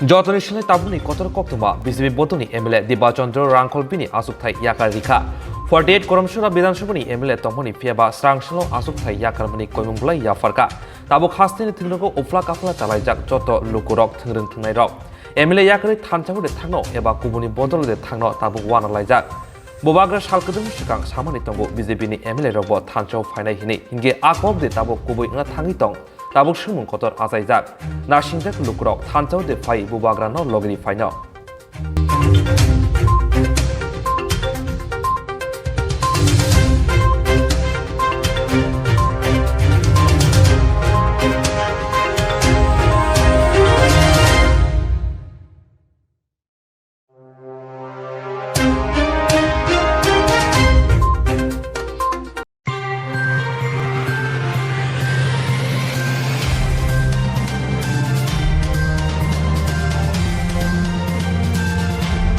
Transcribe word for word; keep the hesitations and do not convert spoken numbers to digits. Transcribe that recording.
Jotoni silai tabukni kotor koktwma B J P bodolni M L A Diba Chandra Rangkhol bini achukthai yakar rikha. Forty eight Koromsora Bidhan Sabhani M L A tongmani phiyaba srang salo achukthai yakarmani koimung bwlai yapharkha. Tabuk hasteni thwngnogo uphla kaphla chalaijak joto lukurok thwngrwng thwngnairok. M L A yakarwi thansa de thangno eba kubuni bodol de thangno tabuk wana laijak. Bubagra sal kwdwng swkang samani tongo B J P ni M L A rokbo thansa phainai hinwi, hinkhe a kok de tabuk kubui wngna thangwi tong. Tabuk swngmung kotor achaijak. Nasingjak lukurok thansa de phai bubagrano logiri phaino.